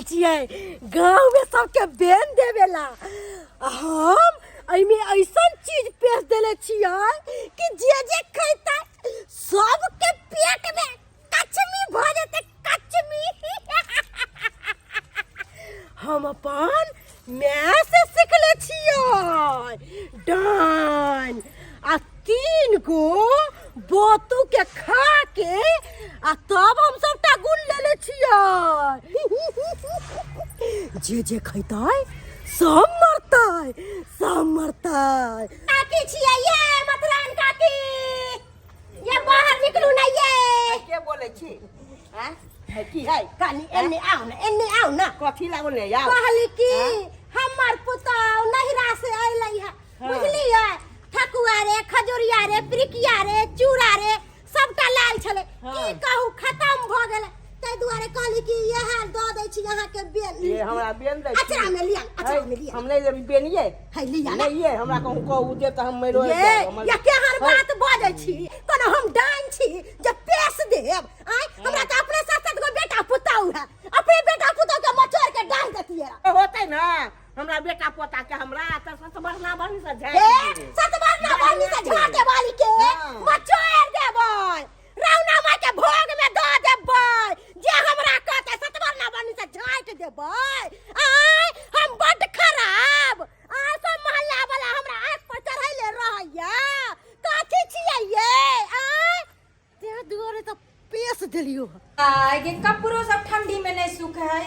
रहल छियै गाँव में सबके बेन देवेला। आ हम एहिमे ऐसन चीज पेश देले छियै कि जे जे खैतै सबके पेट में कचमी भऽ जेतै, कचमी। हम अपन माय से सिखले छियै डान, आ 3 गो बोतू के खा के आ तब हम सबटा गुण लेले छियै। जे जे खैतै सब मरतै, सब मरतै। काकी छियै ये मतरान काकी, ये बाहर निकलू ना ये। के बोलै छी? आँय? है की है? कानी एन्ने आउ ना, एन्ने आउ ना। कथी ला बोले आउ? कहली कि हमर पुतौ नहिरा से अयलै है, बुझलियै? ठकुआ रे, खजुरिया रे, प्रिकिया रे, चूड़ा रे, सबटा लायल छलै। की कहू, खत्म भऽ गेलै। ताहि दुआरे कहली कि इएह दऽ दै छी अहाँके बेन। ये हमरा बेन दै छी। अचरा में लिया, अचरा में लिया। हम नहीं लेबी बेन ये। है लिया ना। नहीं ये हमरा कहूँ कहू दे तऽ हम मरो ये जायब, हमर- या केहन बात बजै छी? कोनो हम डाइन छी जे पेश देब? आँय, हमरा तऽ अपने सात सात गो बेटा पुतहु है, अपने बेटा पुतहु के मचोड़ के डाल देतियै। होतै ना हमरा बेटा पोता के, हमरा तऽ सतबरना बनी से झाँटि हे देबै। सतबरना बनी से झाँटे वाली के मचोड़ देबै, रौना माय के भोग में दऽ देबै। जे हमरा कहतै सतबरना बनी से झाँटि देबै। आँय, हम बड्ड खराब। आँय, सब मोहल्ला वाला हमरा आँख पर चढ़ैले रहैया। कथी छियै ये? आँय, तें दुआरे तऽ पेश देलियो। आय गे, कपड़ो सब ठंडी में नहीं सूखे है।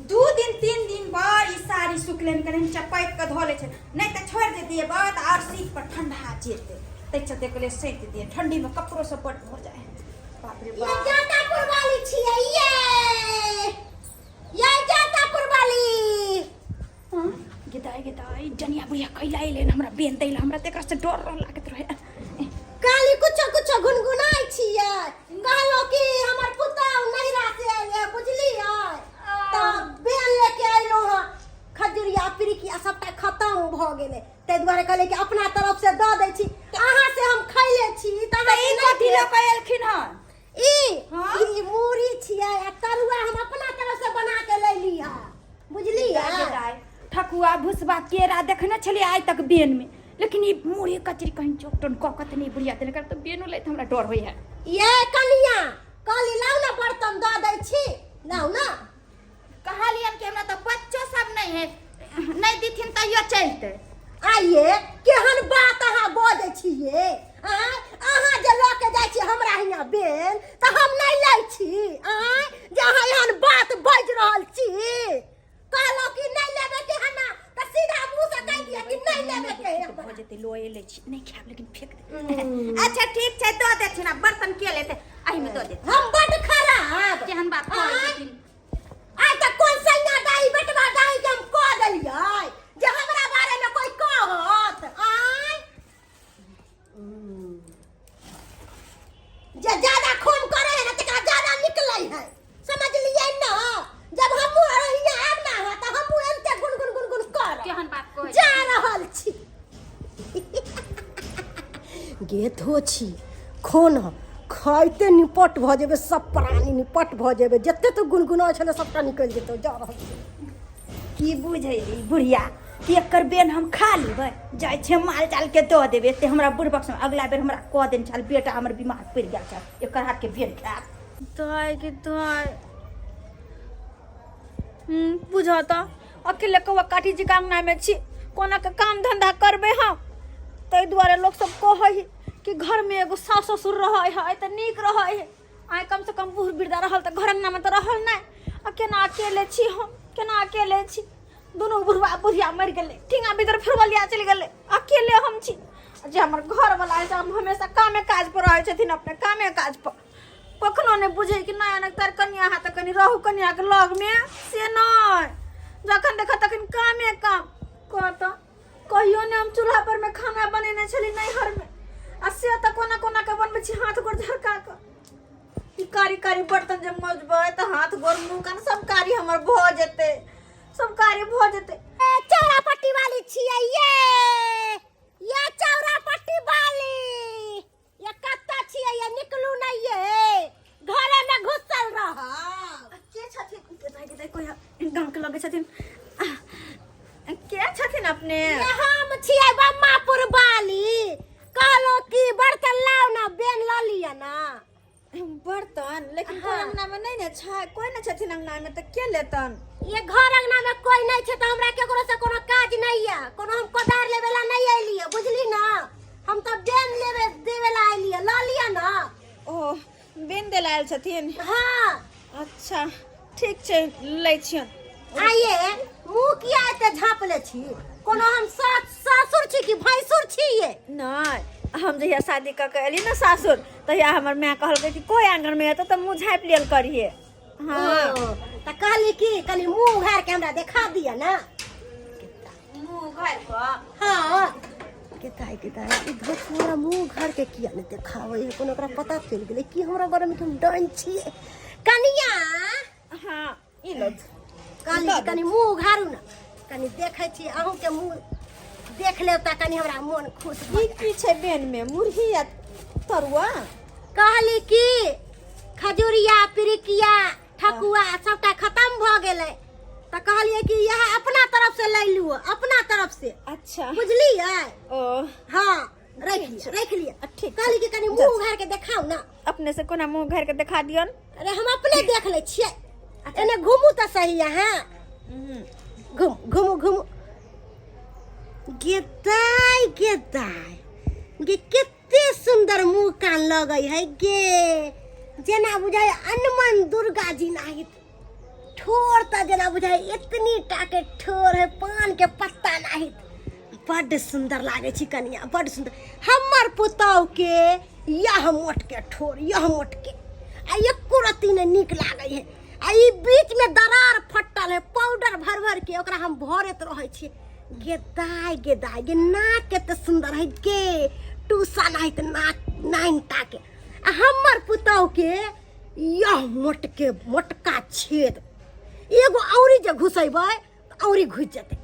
2 दिन 3 दिन पर ई साड़ी सुखले में कनि चपैत के धो ले छै, नहीं तऽ छोड़ देतियै बात और सीट पर ठंडा जेतै। तै चलते कहलियै सैत दियै, ठंडी में कपड़ो सब बड भऽ जाइ है। बाप रे ये बाप। जातापुर वाली छियै ये, ये जातापुर वाली। हाँ, गे दाइ, गे दाइ, जनिया बुढ़िया कैला एलै हन हमरा बेन दै लए? हमरा तऽ एकरा से डर रह लागैत रहै। काली कुछो कुछो गुनगुनाइ छियै। कहलो कि हमर पुतहु नहिरा से आयल है, बुझलियै? तऽ बेन लेके अयलहुँ हँ। खजुरिया पिरिकिया सबटा खत्म भऽ गेलै, ताहि दुआरे कहलियै कि अपना तरफ से दऽ दै छी। अहाँ से हम खैले छी तऽ तऽ ई अहाँके नहि कथी लऽ देब। कऽ एलखिन हन? ई हाँ? ई मूड़ी छियै आ तरुआ हम अपना तरफ से बना के लैली हँ, बुझलियै? दाइ, दाइ, ठकुआ भुसबा केरा देखने छलियै आइ तक बेन में, लेकिन ई मुरही कचरी कहीं चोट कऽ कऽ तऽ नहि बुढ़िया देलक तऽ बेनो लैत हमरा डर होइ है। ये कनिया, कहली लाउ ने बर्तन दऽ दै छी, लाउ ने। कहलियन कि हमरा तऽ बच्चो सब नहीं है, नहीं दिथिन तैयो चलते। आइए केहन बात अहाँ बजै छियै? आँय, अहाँ जे लऽ के जाइ छी हमरा हियाँ बेन तऽ हम नहि लै छी। आँय, जे अहाँ एहन बात बाजि रहल छी। कहलहुँ कि नहि लेबै के हना तऽ सीधा मुँह से कहि दिअ कि नहि लेबै के है भऽ जेतै, लोए लै छी, नहि खायब लेकिन फेंक दे। अच्छा ठीक छै, दऽ देथिन। आब बर्तन के लेतै? एहिमे दऽ देथिन। हम बड्ड खराब केहन बात कहै आँय? छथिन। आइ तक कोन सैया दाही बेटवा दाही के हम कह देलियै जे हमरा बारे में कोई कहत? आँय, जे ज्यादा खून करे है ना तकरा ज्यादा निकले है, समझलियै ना? जब हमहूँ हियाँ आयब ना अहाँ तऽ हमहूँ एनते गुनगुन गुनगुन करब। केहन बात कहै जा रहल छी गे धो छी, खो न, खाइते निपट भऽ जेबै, सब प्राणी निपट भऽ जेबै। जते तू गुनगुनाइ छलै सबटा निकलि जेतौ। जा रहल छी। की बुझैली बुढ़िया कि एकर बेन हम खा लेबै? जाइ छै माल जाल के दऽ देबै। एते हमरा बुढ़बक समय अगला बेर हमरा कऽ देने छल, बेटा हमर बीमार पड़ि गेल छल, एकर हाथ के बेन खायब। दाय के दाय, बुझऽ तऽ अकेले कौआ काठी जी अंगना में छी, कोना के काम धंधा करबै हम? ताहि दुआरे लोक सब कहै है कि घर में एगो सास ससुर रहै है तऽ नीक रहै है। आइ कम से कम बूढ़ वृद्धा रहल तऽ घर अंगना में तऽ रहल नहि। आ केना अकेले छी हम, केना अकेले छी? दुनू बुढ़वा बुढ़िया मरि गेलै, ठिंगा भीतर फुरबलिया चलि गेलै, अकेले हम छी। जे हमर घरवला है से हम हमेशा कामे काज पर रहै छथिन, अपने कामे काज पर। कखनो नहि बुझै कि नया नया तार कनिया है तऽ कनि रहू कनियाके लगमे, से नहि। जखन देखऽ तखन कामे काम। कह तऽ कहियो नहि हम चूल्हा पर में खाना बनेने छली नैहरमे, आ से तऽ कोना कोना के बनबै छी हाथ गोर झरका कऽ। ई कारी कारी बर्तन जे मजबै तऽ हाथ गोर मुँह कान सब कारी हमर भऽ जेतै, सब कारी भऽ जेतै। चौरा पट्टी वाली छियै ये, ये चौरा पट्टी वाली, ये कत्ता छियै ये? निकलू नहीं ये, घरे में घुसल रहब। के छथिन? गेदाइ गेदाइ, कोई गाँव अपने? ये हम छियै बम्मापुर बाली। कहलो कि बर्तन लाओ ना, बेन लऽ लिअ ना। बर्तन लेकिन हाँ। कोइ अंगना में नहीं ने छै, कोइ ने छथिन अंगना में, तऽ के लेतन? ये घर अंगना में कोई नहीं छै तऽ हमरा केकरो से कोनो काज नहीं है। कोनो हम कोदार लेवे ला नहीं अइलियै, बुझली ना? हम तऽ बेन लेवे देवे ला अइलियै, लऽ लिअ ना। ओ बेन देला आयल छथिन? हाँ। अच्छा ठीक छै, लै छियन। आइए मुँह किया एते झाँपले छी? कोनो हम सासुर छी कि भैंसुर छी ये? नहि, हम जहिया शादी कऽ के एली ने सासुर, तहिया हमर माय कहलकै कि कोइ आंगन में एतौ तऽ मुँह झाँपि लेल करिहे। हाँ। ओ, तऽ कहली कि कनि मुँह उघार के हमरा देखा दिअ ना। मुँह उघारि कऽ? हाँ। केताय केताय ई धोत हमरा मुँह उघार के किया नहि देखाबै है? कोनो ओकरा पता चलि गेलै कि हमरा बारे में कि हम डाइन छियै? कनिया। हाँ, ई लो। कहली कि कनि मुँह उघारू ने, कनि देखै छी अहूँके मुँह, देख लेब तऽ कनि हमरा मोन खुश भऽ ई की छै बेन में, मुरही आ तरुआ? कहली कि खजुरिया, पिरिकिया, ठकुआ सबटा खत्म भऽ गेलै, तऽ कहलियै कि इएह अपना तरफ से लै लू, अपना तरफ से। अच्छा। बुझलियै? ओ। हाँ, रख लिअ, रख लिअ। ठीक। कहली कि कनि मुँह उघार के देखाउ ना। अपने से कोना मुँह उघार के देखा दियन? अरे हम अपने देख लै छियै, एने घुमू तऽ सही। अहाँ घुम घुमू घुमू। गे दाइ, गे दाइ, गे कते सुंदर मुँह कान लगै है गे, जेना बुझाइ अनमन दुर्गा जी नाहित। ठोर तऽ जेना बुझाइ एतनी टा के ठोर है, पान के पत्ता नाहित। बड्ड सुंदर लागै छी कनिया, बड्ड सुंदर। हमर पुतहु के यह मोट के ठोर, यह मोट के, आ एको रत्ती नहि नीक लागै है। आ ई बीच में दरार फटल है, पाउडर भर भर के ओकरा हम भरैत रहै छी। गे दाइ, गे दाइ, गे नाक कते सुंदर है गे, टूसा नाहित नाक नाइन टा के। आ हमर पुतहु के यह मोटके मोटका छेद, एगो औरी जे घुसेबै तऽ औरी घुसि जेतै।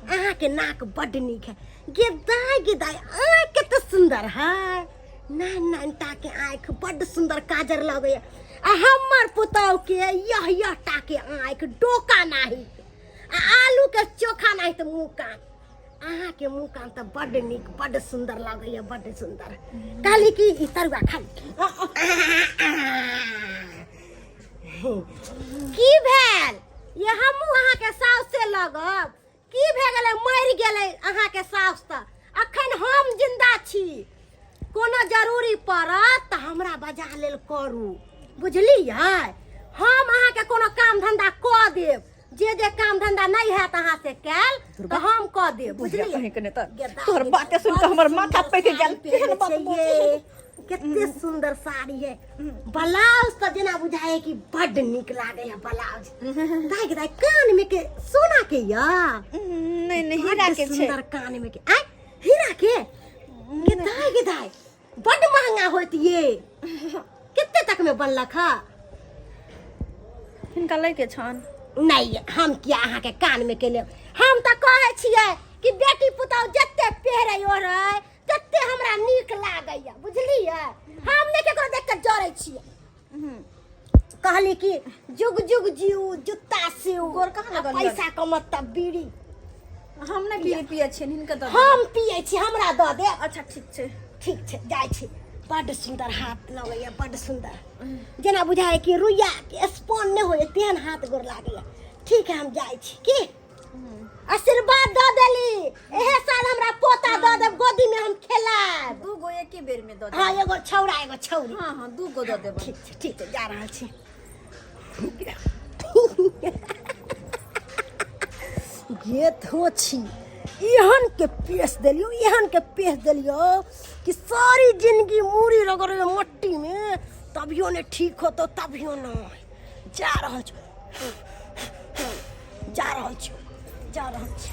अहाँके नाक बड्ड नीक है गे दाइ, गे दाइ, आँखि कते सुंदर है, नान नान टाके आँखि, बड्ड सुंदर काजर लगैया। आ हमर पुतहु के यह यह टाके आँखि, डोका नाही आ आलू के चोखा नाही तऽ मुँह कान। अहाँके मुँह कान तऽ बड्ड नीक, बड्ड सुंदर लगैया, बड्ड सुंदर। कहली कि ई तरुआ खा ली। की भेल ये? हमहूँ अहाँके साउसे लगब। की भए गेलै? मरि गेलै अहाँके साउस तऽ अखन हम जिंदा छी। कोनो जरूरी पड़त तऽ हमरा बजा लेल करू, बुझलियै? हम अहाँके कोनो काम धंधा कऽ देब। जे जे काम धंधा नहीं हैत अहाँ से कैल तऽ हम कऽ देब, बुझलियै? बुझलियै? कहीं के नहि तऽ गेदा तोहर गेदा, बाते सुनि कऽ बड़ हमर माथा सुंदर पकि गेल। साड़ी केहन पहिरले बात छै बजै ये। कते सुंदर साड़ी है। ब्लाउज तऽ जेना बुझाय कि बड्ड नीक लागे है ब्लाउज। दाइ के दाइ, कान में के सोना के या? नहीं नहीं, हीरा बड्ड के छै। सुंदर कान में के आय हीरा के। के दाइ, के दाइ, बड्ड महंगा होत ये। कते तक में बनलक हा? हिनका लै के छन। नहीं, हम किया अहाँके कान में के लेब? हम तऽ कहै छियै कि बेटी पुतहु जते पहिरै ओढ़ै तते हमरा नीक लागैया, बुझलियै? हम नहि केकरो देख कऽ जरै छियै। कहली कि जुग जुग जीव, जुत्ता सिउ। गोर कहाँ लगल? पैसा कमत तब बीड़ी। हम नहि बीड़ी पियै छियनि, हिनका दऽ हम पियै छी, हमरा दऽ दे। अच्छा ठीक छै। ठीक छै, जाइ छी। बड्ड सुन्दर हाथ लगैया, बड्ड सुन्दर, जेना बुझाय कि रुइया के स्पॉन नहि होइए तेहन हाथ गोर लागैया। ठीक है, हम जाइ छी। की आशीर्वाद दऽ देली, एहे साल हमरा पोता दऽ देब, गोदी में हम खेलायब। दू गो एके बेर में दऽ हाँ, एगो छौड़ा एगो छौरी। हाँ हाँ, दू गो दऽ देबै। ठीक छै, ठीक छै, जा रहल छी। गे धोछी, एहन के पेश देलियो, एहन के पेश देलियो कि सारी जिंदगी मूड़ी रगड़े मट्टी में तभियो ने ठीक होतो, तभियो नहीं। जा रहल छी, जा रहल छी, जा रहल छी।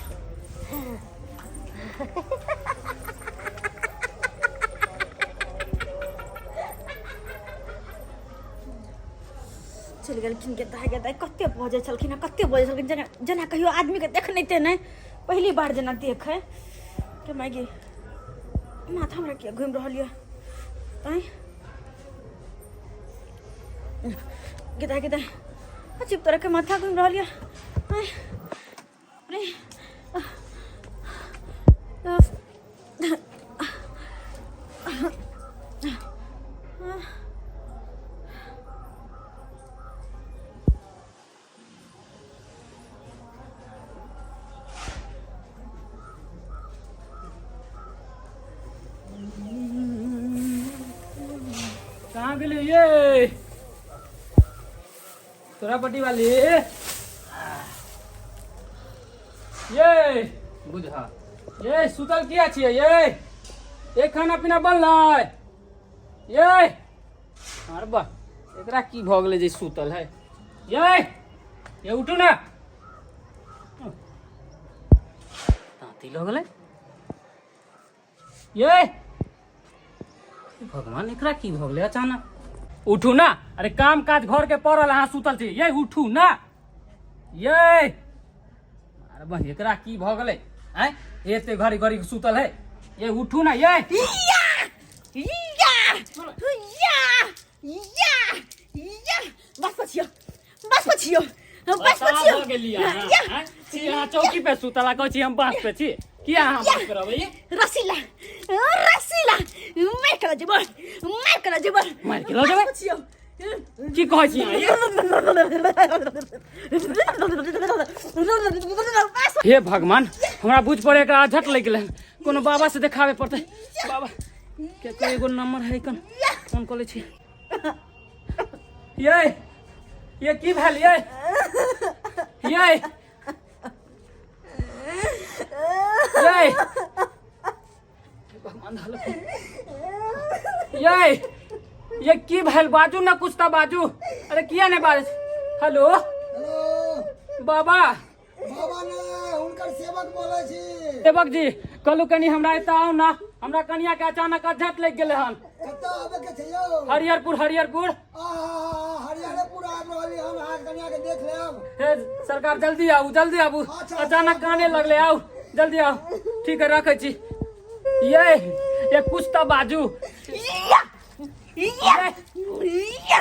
चलि गेलखिन के दाइ, गे दाइ, कते बजै छलखिन हँ, कते बजै छलखिन, जेना जेना कहियो आदमीके देखनैते नहि, पहिली बार जेना देखै के। माय गे, माथा हमरा किया घुमि रहल यऽ? आँय गे दाइ, गे दाइ, अजीब तरहके माथा घुमि रहल यऽ। आँय रे। कहाँ गेली ये तोरा पट्टी वाली ये बुझा ये सुतल किया छियै ये ये खाना पीना बनलै ये अरे बा एकरा की भऽ गेलै जे सुतल है ये ये उठू ना ताँती लऽ गेलै ये भगवान एकरा की भऽ गेलै अचानक उठू ना अरे काम काज घर के पड़ल अहाँ सुतल छी ये उठू ना ये अरे बह एकरा की भऽ गेलै आँय एते घड़ी घड़ी सुतल है ये उठू ना ये या या या या या बस पछियो बस पछियो बस पछियो भऽ गेली अहाँ, आँय? छी अहाँ चौकी पे सुतल आ कहै छी हम बाँस पे छी किया अहाँ बाँस पे रहबै ये? रसीला रसीला मार के जेबै मार के जेबै मारि के लऽ जेबै? पछियो की कहै छी अहाँ ये? हे भगवान हमरा बुझ पड़े एकरा झट लागि गेलै हन। कोनो बाबा से देखाबे पड़तै बाबा के कोई एगो नंबर है कन फोन कऽ लै छी ये ये की भेल ये ये ये भगवान धल ये ये की भेल बाजू ना कुछ तऽ बाजू अरे किया नहि बाजै हेलो हेलो बाबा बाबा ने हुनकर सेवक बोलै छी सेवक जी कहलू कनी हमरा एतऽ आउ ना हमरा कनिया के अचानक अझट लागि गेलै हन कतऽ आबे के छै यौ हरिहरपुर हरिहरपुर आहा हरिहरपुर आबि रहली हम अहाँ कनिया के देख लेब हे सरकार जल्दी आउ जल्दी आबू अच्छा। अचानक काने लगले आउ जल्दी आउ ठीक है रखै छी ये ये कुछ तऽ बाजू या या या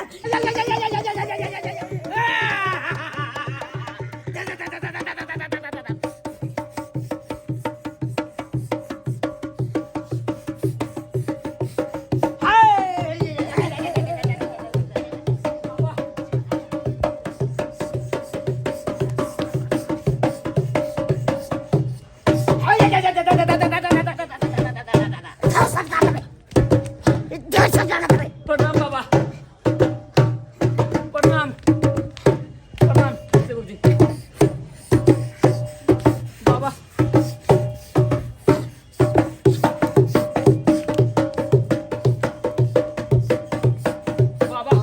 प्रणाम बाबा प्रणाम प्रणाम सेवक जी बाबा बाबा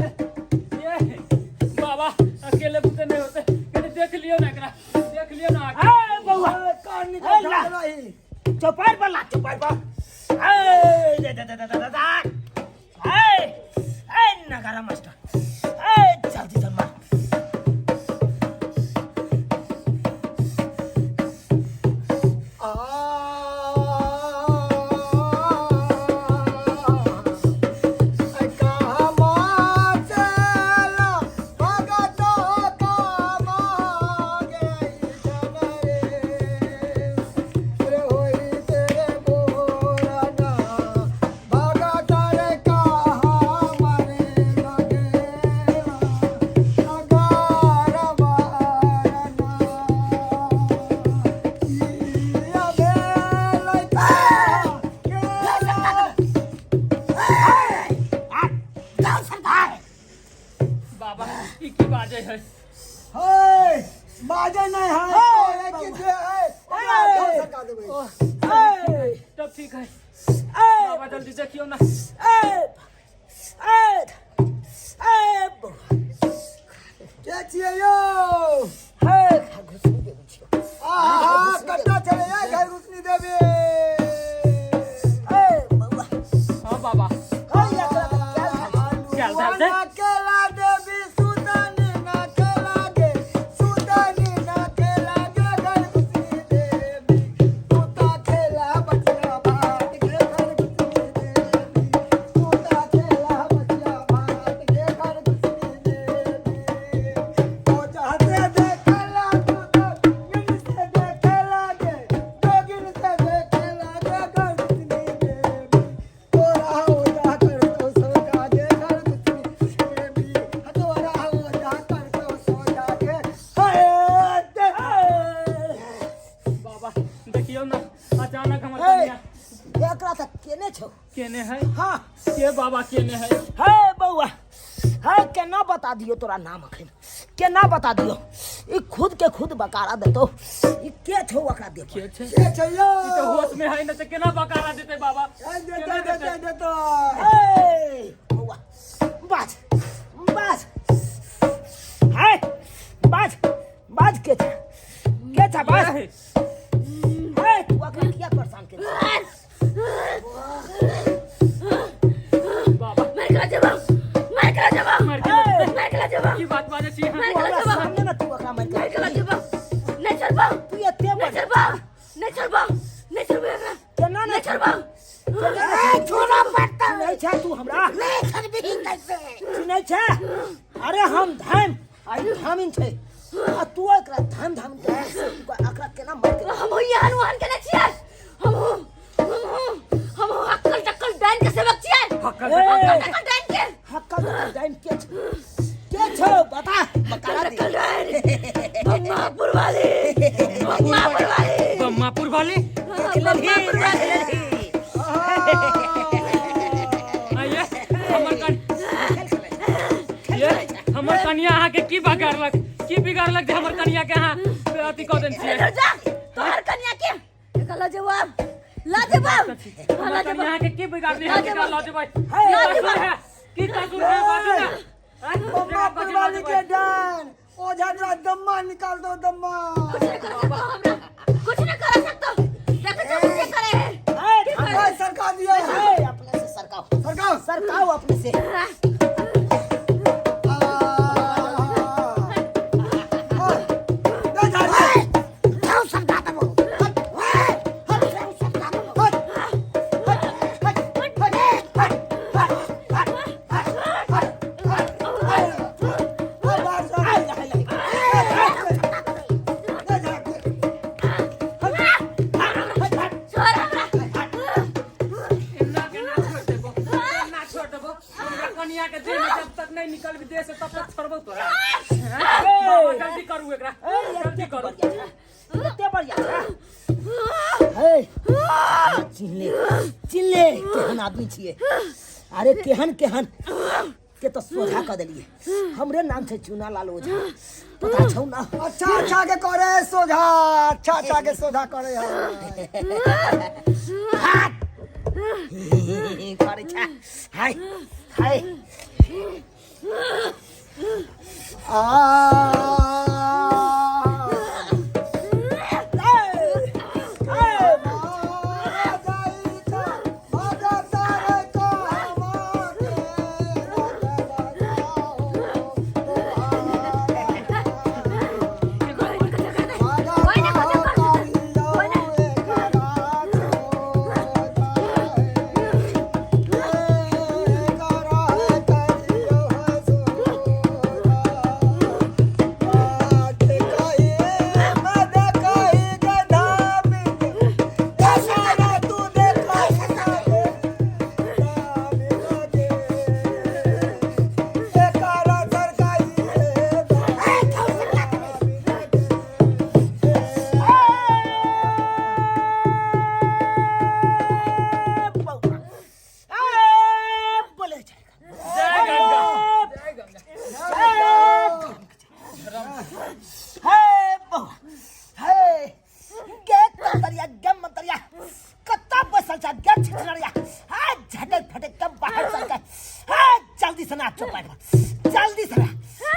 ये बाबा अकेले बुते नहीं होते कनी देख लियो ना एकरा देख लियो ना आके। चौपार पर ला चौपार पर ए दे दे दे दे दे दे ए ए नगारा मास्टर ए जल्दी चल मार बाबा ई की बाजे है हे बाजे नहीं है तोरे की जे है ओकरा धर सरका देबै तब ठीक है बाबा जल्दी देखियो ना के छियै यौ आहा कत्ता छै देखियौ ना अचानक हमर ए, कनिया एकरा तऽ केने छौ केने है हाँ के बाबा केने है हे बौआ हे केना बता दियो तोरा नाम अखन केना बता दियो ई खुद के खुद बकारा देतो ई के छौ ओकरा देख के छै के छै यौ ई तऽ होश में है ना तऽ केना बकारा देतै बाबा ए, देतै केना देतै देतै देतै ए बौआ बाज बाज हे बाज बाज के छै के छै बाज ये, हे तू अखन किया परेशान के बाबा मार के जेबा मार के जेबा मार के जेबै। मार के जेबा की बात बाजै छी अहाँ मार तू के हमरा जेबा सामने में तू ओकरा मारि मार के के जेबा नहीं छोड़बा तू एते नहीं बड़ छोड़बा नहीं छोड़बा नहीं छोड़बा एकरा केना नहीं नहीं छोड़बा ए, छोड़ो पड़ता नहीं छै तू हमरा नहीं छोड़बिही कैसे चिन्है छै अरे हम धाम आई धामिन छै आ तू एकरा धाम धाम के एकरा केना मार के हम यहाँ वहां के नहीं छियै हम हम हम अक्कल टक्कल डाइन के सेवक छियै हक्कल ए, अक्कल टक्कल डाइन के हक्कल टक्कल डाइन के छौ के छौ बता बकारा दे टक्कल डाइन बम्मापुर वाली बम्मापुर वाली बम्मापुर वाली बम्मापुर वाली आइए हमर कन ये हमर कनिया अहाँके की बिगाड़लक की बिगाड़लक जे हमर कनिया के अहाँ अथी कऽ देने छियै इधर जा तोहर कन्या के एकर लाजवाब लाजवाब हाँ, हमर लाजवाब कनिया अहाँके की बिगाड़ली लऽ है जेबै। लऽ जेबै लऽ की जेबै। कसूर है की कसूर है बाजू ना आँय, बम्मा जेकरा बाजू लऽ पुरवाली जेबै। के डान ओझा तोरा दम्मा निकाल दो दम्मा कुछ नहीं कर सकता हमरा कुछ नहीं कर सकता देख जो कुछ करे है ए, सरकार दिया ए, अपने से सरकाओ सरकार सरकाओ अपने से एना केना छोड़ देबो एना छोड़ देबो हमरा कनिया के देह में जब तक नहीं निकल देह से तब तक छोड़बो तोरा बाबा जल्दी करू एकरा जल्दी करू एते बढ़िया छै हे चिन्ह ले चिन्ह ले केहन आदमी छियै अरे केहन केहन के तऽ सोझा कऽ देलियै हमरे नाम छै चूना लाल ओझा पता छौ ना अच्छा अच्छा के करे सोझा अच्छा अच्छा के सोझा करे है करै छै हाय हाय आ बोले छै जय गंगा जय गंगा हे बौआ हे गे तरिया गे मंतरिया कत्ता बसल छ गे छिछड़िया हा झटक फटक के बाहर चल के हे जल्दी से ना चुप जल्दी से ना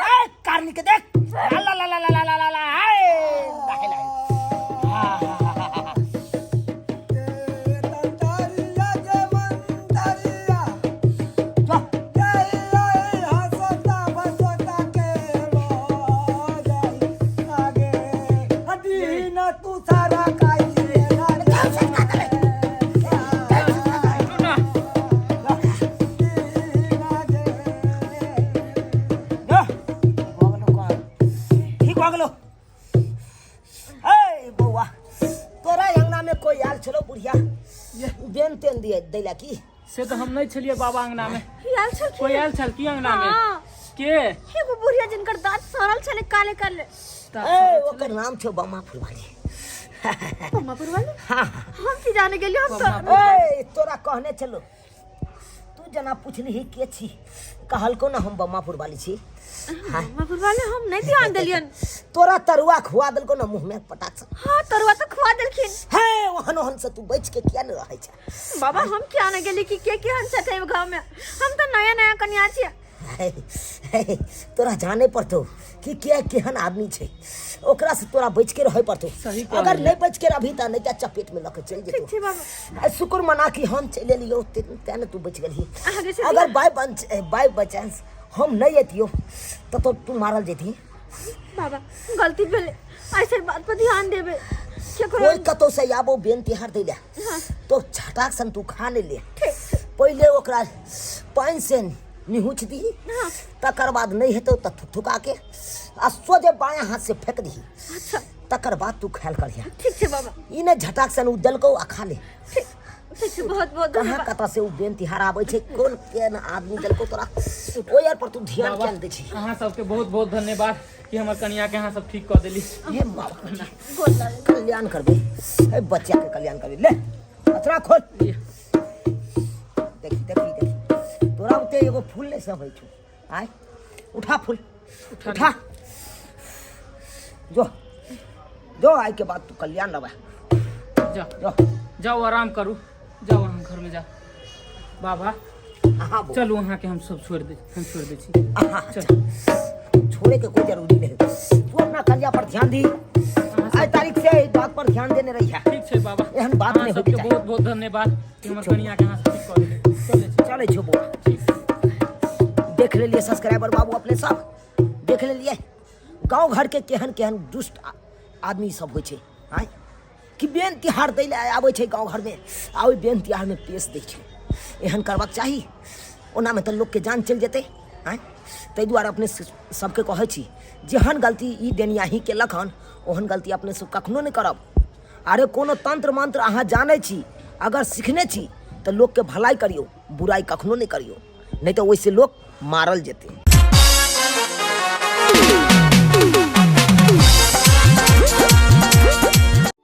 हे कारनी के देख ला ला ला ला ला ला ला ला हे लाहे लाहे हा हा हा हा तू सारा काई ना ना भऽ गेलौ काम ठीक भऽ गेलौ हे बौआ तोरा अंगना में कोई आयल छलो बुढ़िया बेन तेन दिए दैला की से तऽ हम नहि छलियै बाबा अंगना में आयल छल कोई आयल छल की अंगना में हाँ। के एगो बुढ़िया जिनकर दांत सड़ल छले काले काले ए ओकर नाम छौ बमा फुलवारी बम्मापुर वाली हाँ। हम की जाने गेलियै हम तऽ ए तोरा कहने छलो तू जना पुछलिही के छी कहलको ना हम बम्मापुर वाली छी। हाँ। बम्मापुर वाले हम नहीं ध्यान देलियन। तोरा तरुआ खुआ देलको ना मुंह में पटाक से। हाँ तरुआ तो खुआ देलखिन। हे ओहन ओहन से तू बच के किया न रहै छै? बाबा हम किया न गेली कि के केहन छथि गाँव में, हम तो नया नया कन्या छियै। तोरा जाने पड़तो कि के केहन आदमी छै, ओकरा से तोरा बच के रहे पड़तो। सही कहलियै। अगर नहीं बच के रहबही त नहीं त चपेट में लके चलि जेतो। ठीक छै बाबा। आ शुक्र मना कि हम चलि एलियौ तें ने तू बचि गेलही। अहाँके से अगर बाय चांस हम नहीं एतियौ त तो तू मारल जेती। बाबा गलती भेलै, ऐसे बात पर ध्यान देबै। केकरो कोई कतौ से आबो बेन तिहार दै ले तो छटाक सन तू खा नहीं ले, पहिले ओकरा पानि से निहुँच दही, तकर बाद नहीं हेतौ तऽ थुकथुका के आ सोझे बायां हाथ से फेंक दही। अच्छा। तकर बाद तू खायल करिहा। ठीक छै बाबा। ई नहि झटाक सन उ देलकौ आ खा ले। ठीक ठीक छै, बहुत बहुत कहाँ धन्यवाद। कतऽ से उ बेन तिहार आबै छै, कोन केहन आदमी देलकौ तोरा, ओहि आर पर तू ध्यान बाबा, किया नहि दै छी? अहाँ सबके बहुत बहुत धन्यवाद कि हमर कनिया के अहाँ सब ठीक कऽ देली। हे बाबा, कल्याण करबै, हे बच्चा के कल्याण करबै। ले अचरा खोल, देखी देखी देखी तोरा उते एगो फूल नहीं सब होइ छौ। आय उठा फूल, उठा जो जो, आय के बाद तू कल्याण रबा। जाओ जो जाओ आराम करू, जाओ अहाँ घर में जाओ। बाबा अहाँ बोल। चलू अहाँ के हम सब छोड़ दे, हम छोड़ दै छी। अहाँ चलू। छोड़े के कोई जरूरी नहीं, तू अपना कल्याण पर ध्यान दी। आय तारीख से इस बात पर ध्यान देने रही है। ठीक छै बाबा, एहन बात अहाँ नहि सबके होइके चाही। बहुत बहुत धन्यवाद कि हमर ठीक छौ। कनिया के अहाँ सब ठीक कऽ देली। चलै छी। चलै छौ बौआ। ठीक। देख लेलिए सब्सक्राइबर बाबू, अपने सब देख लेलिए गाँव घर के केहन केहन दुष्ट आदमी सब होइ छै। आँय कि बेन तिहार दै लए आबै छै गाँव घरमे आ ओहि बेन तिहारमे पेश दै छै, एहन करबाक चाही? ओनामे तऽ लोकके जान चलि जेतै। आँय ताहि दुआरे अपने सबके कहै छी, जेहन गलती ई देनियाही केलक हन ओहन गलती अपने सब कखनो नहि करब। अरे कोनो तंत्र मंत्र अहाँ जानै छी, अगर सीखने छी तऽ लोकके भलाई करियौ, बुराइ कखनो नहि करियौ, नहि तऽ ओहिसँ लोक मारल जेतै।